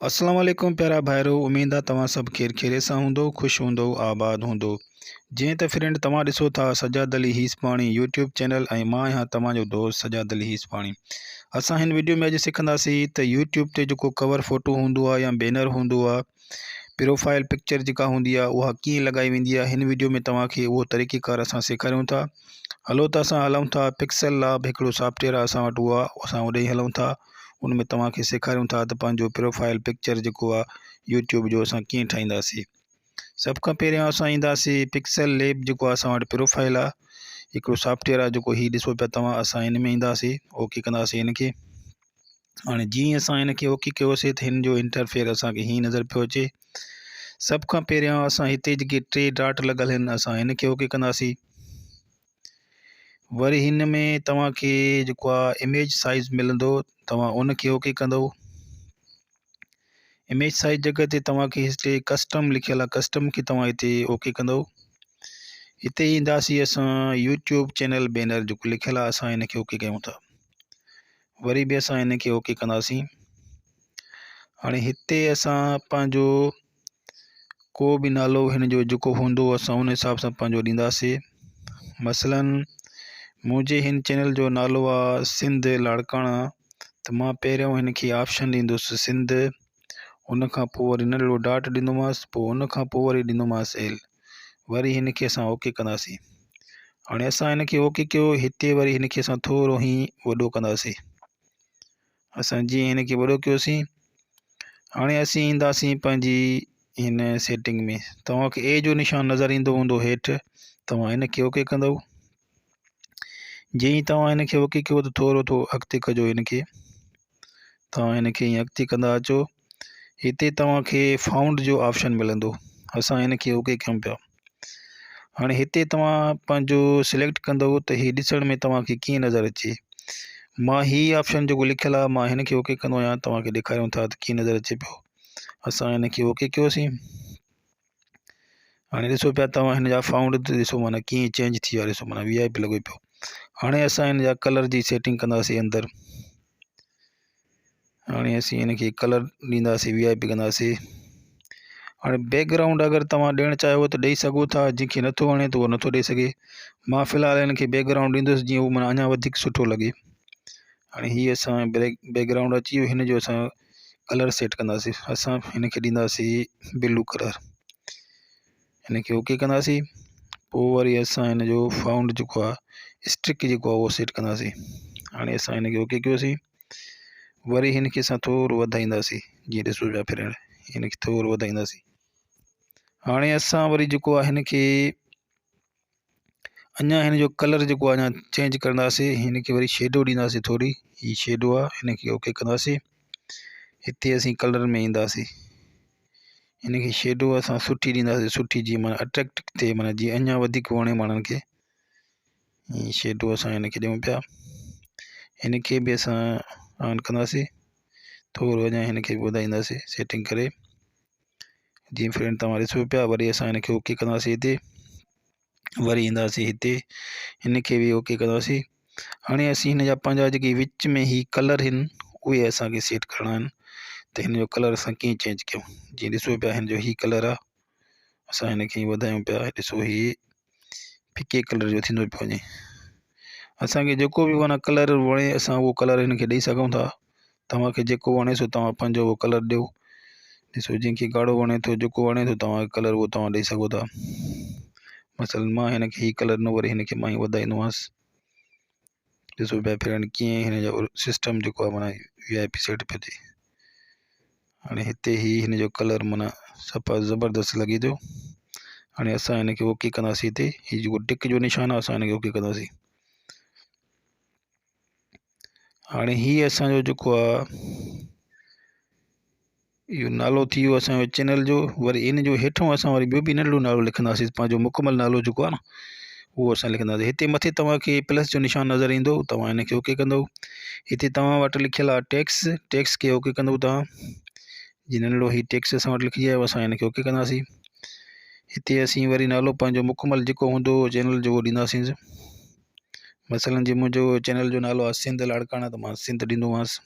السلام عليڪم پيارا ڀائرو اميد آ توهان سڀ خير خيري سان هوندو خوش هوندو آباد هوندو جئين ته فرينڊ توهان ڏسو ٿا سجاد علي هيسپاڻي يوٽيوب چينل ۽ مان آهيان توهان جو دوست سجاد علي هيسپاڻي اسان هن ويڊيو ۾ اڄ سکنداسين ته يوٽيوب تي جيڪو ڪور فوٽو هوندو آ يا بينر هوندو آ پروفائل پڪچر جيڪا هوندي آ اها ڪيئن لڳائي ويندي آ هن ويڊيو ۾ توهان کي اهو طريقي ڪار اسان سيکاريون ٿا هلو ته اسان هلون ٿا پڪسل لاب هڪڙو سافٽويئر آ اسان وٽ اهو آ اسان اوڏي هلون ٿا ان ۾ توهان کي سيکاريون ٿا ته پنهنجو پروفائل پڪچر جيڪو آهي يوٽيوب جو اسان ڪيئن ٺاهينداسين سڀ کان پهريان اسان اينداسين پڪسل ليب جيڪو اسان وٽ پروفائل آهي هڪڙو سافٽويئر آهي جيڪو هي ڏسو پيا توهان اسان ان ۾ اينداسين اوڪي ڪنداسين ان کي هاڻي جيئن اسان ان کي اوڪي ڪيوسين ته هن جو انٽرفيئر اسانکي هيئن نظر پيو اچي سڀ کان پهريان اسان هتي جيڪي ٽي ڊاٽ لڳل آهن اسان هن کي اوڪي ڪنداسين وري هن ۾ توهان کي جيڪو آهي اميج سائيز ملندو توهان ان کي اوڪي ڪندو اميج سائيز جڳهه تي توهان کي هتي ڪسٽم لکيل آهي ڪسٽم کي توهان هتي اوڪي ڪندو هتي اينداسين اسان يوٽيوب چينل بينر جيڪو لکيل آهي اسان هن کي اوڪي ڪيون ٿا وري به اسان هن کي اوڪي ڪنداسين هاڻي هتي اسان پنهنجو ڪو به نالو هن جو جيڪو هوندو اسان ان حساب سان پنهنجو ڏينداسين مثلاً منهنجي هن چينل جو نالو آ سنڌ لاڙڪاڻا ته مان پهريون هن کي آپشن ڏيندس سنڌ ان کان پوءِ وري ننڍڙو ڊاٽ ڏيندومانس پوءِ ان کان پوءِ وري ڏيندومانس ايل وري هن کي اسان اوڪي ڪنداسين هاڻي اسان هن کي اوڪي ڪيو هتي وري هن کي اسان ٿورو هي وڏو ڪنداسين اسان جيئن هن کي وڏو ڪيوسين هاڻي اسين اينداسين پنهنجي هن سيٽنگ ۾ توهان کي اي جو نشان نظر ايندو هوندو هيٺ توهان هن کي اوڪي ڪندو جيئن ئي توهان هن کي اوڪي ڪيو ته ٿورو ٿو اڳتي ڪجو هن کي توهان هن کي ائين اڳتي ڪندا اچو هتي توهان کي فائونڊ جو آپشن ملندو اسان هن کي اوڪي ڪيون پيا هاڻي هتي توهان پنهنجو سليڪٽ ڪندو ته هي ڏسڻ ۾ توهان کي ڪيئن نظر اچي مان هي آپشن جيڪو لکيل آهي مان هن کي اوڪي ڪندو آهيان توهان کي ڏيکاريون ٿا ته ڪيئن نظر اچي پيو اسان هن کي اوڪي ڪيوسين هاڻي ڏسو پيا توهان هن جا فائونڊ ڏسو معنيٰ ڪيئن چينج ٿي ويا ڏسو معنيٰ وي آء پي لڳو پيو هاڻي اسان هن جا ڪلر جي سيٽنگ ڪنداسين اندر هاڻي اسين هن کي ڪلر ڏينداسين وي آء پي ڪنداسين هاڻي بيڪ گرائونڊ اگر توهان ڏيڻ چاهيو ته ڏئي سگهو ٿا جنهن کي نٿو وڻي ته اهو نٿو ڏئي سگهي مان في الحال هن کي بيڪ گرائونڊ ڏيندس جيئن هو معنيٰ اڃا وڌيڪ سٺو لڳي هاڻي هي اسان بيڪ گرائونڊ اچي ويو هن جو اسان ڪلر سيٽ ڪنداسين اسان هن کي ڏينداسين بلو ڪلر هن کي اوڪي ڪنداسين پوء وري اسان هن جو فائونڊ جيڪو آهي اسٽرڪ جيڪو آهي اهو سيٽ ڪنداسين هاڻي اسان هن کي اوڪي ڪيوسين وري هن کي اسان ٿورو وڌائينداسين جيئن ڏسو پيا ڦرڻ هن کي ٿورو وڌائينداسين هاڻي اسان وري جيڪو آهي هن کي اڃا هن جو ڪلر جيڪو آهي اڃا چينج ڪنداسين هن کي وري شيڊو ڏينداسين ٿوري هي شيڊو آهي هن کي اوڪي ڪنداسين هتي اسين ڪلر ۾ اينداسين هن کي شيڊو اسان سٺي ڏينداسين سٺي جيئن معنيٰ اٽريڪٽ ٿئي معنيٰ جيئن اڃا وڌيڪ وڻي ماڻهن کي هي شيڊو اسان هن کي ڏيون پيا هن کي به اسان آن ڪنداسين ٿورو اڃا هن کي به وڌائينداسين سيٽنگ ڪري جيئن فرينڊ توهان ڏسو پيا وري اسان هن کي اوڪي ڪنداسين هتي وري اينداسين هتي هن کي به اوڪي ڪنداسين هاڻي اسين هن جا پنهنجا جيڪي وچ ۾ هي ڪلر آهن اهي اسانکي سيٽ ڪرڻا آهن ته هن جو ڪلر اسان ڪيئن چينج ڪيون جيئن ڏسو پيا هن جو هي ڪلر آهي اسان هن کي وڌايون پيا ڏسو هي ڦڪي ڪلر جو ٿيندو پيو وڃي اسانکي جيڪو به معنيٰ ڪلر وڻي اسان اهو ڪلر هن کي ڏئي سگهون ٿا توهان کي جيڪو وڻي سو توهان پنهنجو اهو ڪلر ڏيو ڏسو جنهن کي ڳاڙهو وڻي ٿو جيڪو وڻي ٿو توهان کي ڪلر اهو توهان ڏئي سگهو ٿا مثلاً مان هن کي هي ڪلر ڏنو وري هن کي مان ائين وڌائيندومانس ڏسو پيا ڦرن ڪيئن هن جو سسٽم جيڪو آهي معنيٰ وي آء پي سيٽ پيو ٿئي هاڻي هتي هي هن جو ڪلر معنيٰ صفا زبردست لڳي ٿو هاڻي اسان هن کي اوڪي ڪنداسين هتي هي جيڪو ٽڪ جو نشان آهي اسان هن کي اوڪي ڪنداسين هاڻي هي اسان جو جيڪو آ اهو نالو ٿي ويو اسان جو چينل جو وري ان جو هيٺو اسان وري ٻيو به ننڍڙو نالو لکنداسين پنهنجو مڪمل نالو جيڪو آ نه اهو اسان لکنداسين هتي مٿي توهان کي پلس جو نشان نظر ايندو توهان ان کي اوڪي ڪندو هتي توهان وٽ لکيل آ ٽيڪس ٽيڪس کي اوڪي ڪندو توهان جي ننڍڙو هي ٽيڪس اسان وٽ لکجي آيو اسان ان کي اوڪي ڪنداسين هتي اسين وري نالو پنهنجو مڪمل جيڪو هوندو چينل جو اهو ڏينداسين مثلاً جي منهنجو چينل جو نالو آهي سنڌ لاڙڪاڻا ته مان سنڌ ڏيندومانس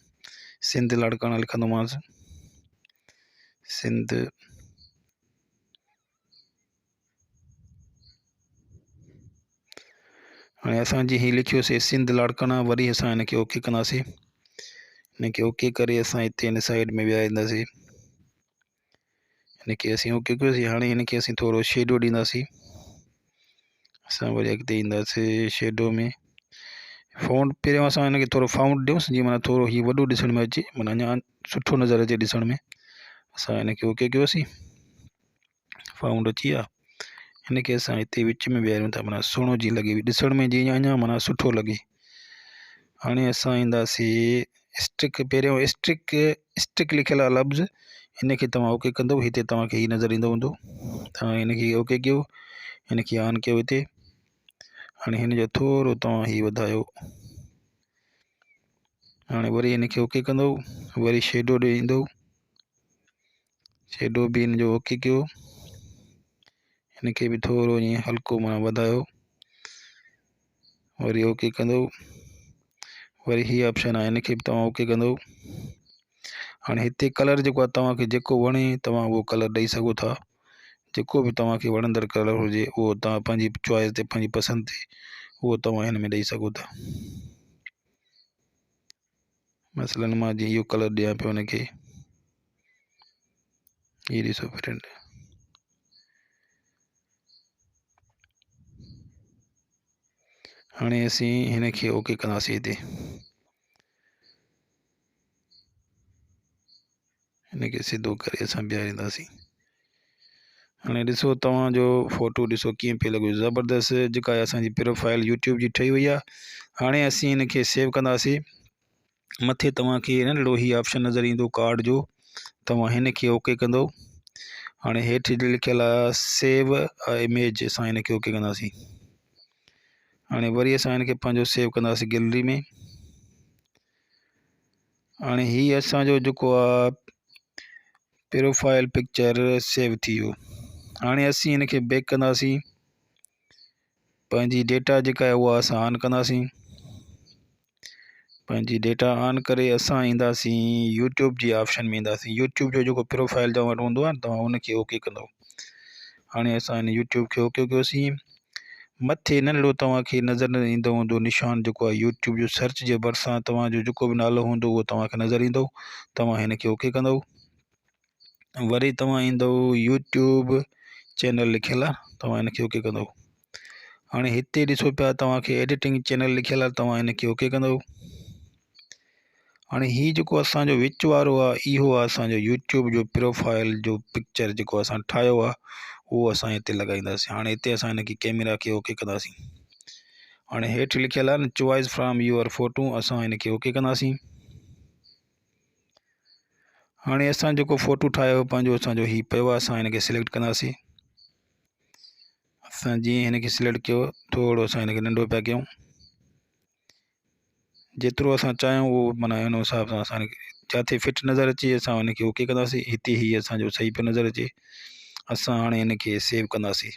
سنڌ لاڙڪاڻا لکندومانس. سنڌ هاڻي اسان جي هي لکيوسي سنڌ لاڙڪاڻا وري اسان هن کي اوڪي ڪنداسي هن کي اوڪي ڪري اسان هتي هن سائيڊ ۾ ويهارينداسي هن کي اسين اوڪي ڪيوسي هاڻي هن کي اسين ٿورو شيڊو ڏينداسي اسان وري اڳتي اينداسي شيڊو ۾ فونٽ پهريون اسان هن کي ٿورو فائونٽ ڏيونس جيئن معنيٰ ٿورو هي وڏو ڏسڻ ۾ اچي معنيٰ اڃا سٺو نظر اچي ڏسڻ ۾ اسان هن کي اوڪي ڪيوسي فائونڊ اچي ويا هن کي اسان هتي وچ ۾ بيهاريون ٿا معنيٰ سهڻو جيئن لڳي ڏسڻ ۾ جيئن اڃا معنيٰ سٺو لڳي هاڻي اسان اينداسين اسٽڪ پهريون اسٽڪ اسٽڪ لکيل آهي لفظ هن کي توهان اوڪي ڪندو هتي توهانکي هي نظر ايندو هوندو توهان هن کي اوڪي ڪيو هن کي آن ڪيو هتي هاڻي هن جو ٿورو توهان هي وڌايو هاڻي وري هن کي اوڪي ڪندو وري شيڊو ڏي ايندو شيڊو به هن جو اوڪي ڪيو هن کي به ٿورو ائين هلڪو معنيٰ وڌايو وري اوڪي ڪندو وري هي آپشن آهي هن کي به توهان اوڪي ڪندو هاڻي هتي ڪلر جيڪو آهي توهانکي جيڪو وڻي توهان اهو ڪلر ڏئي سگهو ٿا جيڪو به توهانکي وڻندڙ ڪلر هجي اهو توهان پنهنجي چوائس تي پنهنجي پسند تي اهو توهان هن ۾ ڏئي سگهو ٿا مثلاً مان جيئن اهو ڪلر ڏيان پيو هن کي هي ڏسو فرينڊ هاڻي اسين هن کي اوڪي ڪنداسين هتي هن کي سڌو ڪري اسان بيهارينداسين هاڻي ڏسو توهان جو فوٽو ڏسو ڪيئن پيو لڳي زبردست جيڪا اسان جي پروفائل يوٽيوب جي ٺهي وئي آهي هاڻي اسين هن کي سيو ڪنداسين مٿي توهان کي ننڍڙو هي آپشن نظر ايندو ڪارڊ جو توهان هن کي اوڪي ڪندو هاڻي هيٺ لکيل آهي سيو اميج اسان هن کي اوڪي ڪنداسين هاڻي وري اسان هن کي پنهنجو سيو ڪنداسين گيلري ۾ هاڻي هي اسان جو جيڪو آ پروفائل پڪچر سيو ٿي ويو هاڻي اسين هن کي بيڪ ڪنداسين پنهنجي ڊيٽا جيڪا آهي اها اسان آن ڪنداسين پنهنجي ڊيٽا آن ڪري اسان اينداسين يوٽيوب جي آپشن ۾ اينداسين يوٽيوب جو جيڪو پروفائل توهان وٽ هوندو آهي توهان ان کي اوڪي ڪندو هاڻي اسان هن يوٽيوب کي اوڪي ڪيوسين مٿي ننڍڙو توهان کي نظر ايندو هوندو نشان جيڪو آهي يوٽيوب جو سرچ جي ڀرسان توهان جو جيڪو به نالو هوندو اهو توهان کي نظر ايندو توهان هن کي اوڪي ڪندو وري توهان ايندو يوٽيوب چينل لکيل آهي توهان هن کي اوڪي ڪندو هاڻي هتي ڏسو پيا توهان کي ايڊيٽنگ چينل لکيل آهي توهان هن کي اوڪي ڪندو هاڻي هي جيڪو اسان جو وچ وارو آ اهو آ اسان جو يوٽيوب جو پروفائل جو پڪچر جيڪو اسان ٺاهيو آ اهو اسان هتي لڳائينداسين هاڻي هتي اسان هن کي ڪيمرا کي اوڪي ڪنداسين هاڻي هيٺ لکيل آ نه چوائس فرام your photo اسان هن کي اوڪي ڪنداسين هاڻي اسان جيڪو فوٽو ٺاهيو پنهنجو اسان جو هي پيو آ اسان هن کي سليڪٽ ڪنداسين اسان جيئن هن کي سليڪٽ ڪيو ٿورو اسان هن کي ننڍو پيا ڪيون جيترو اسان چاهيون اهو معنيٰ ان حساب سان اسان کي جتي فٽ نظر اچي اسان ان کي اوڪي ڪنداسين هتي هي اسان جو صحيح پيو نظر اچي اسان هاڻي ان کي سيو ڪنداسين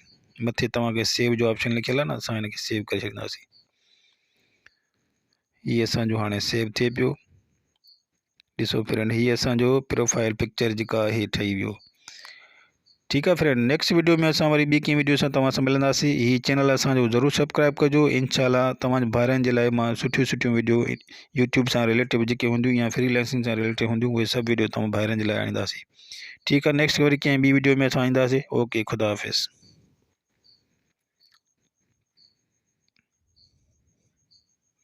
مٿي توهان کي سيو جو آپشن لکيل آهي نه اسان ان کي سيو ڪري ڇڏينداسين هي اسان جو هاڻي سيو ٿئي پيو ڏسو فرينڊ هي اسان جو پروفائل پڪچر جيڪا آهي ٺهي ويو ٺيڪ آهي فرينڊ نيڪسٽ ويڊيو ۾ اسان وري ٻي ڪنهن ويڊيو سان توهان سان ملنداسين هي چينل اسان جو ضرور سبسڪرائب ڪجو انشاء الله توهان جي ڀائرن جي لاء مان سٺيون سٺيون ويڊيو يوٽيوب سان رليٽو جيڪي هونديون يا فري لانسنگ سان رليٽو هونديون اهي سڀ ويڊيو توهان ڀائرن جي لاء آڻينداسين ٺيڪ آهي نيڪسٽ وري ڪنهن ٻي ويڊيو ۾ اسان اينداسين اوڪي خدا حافظ.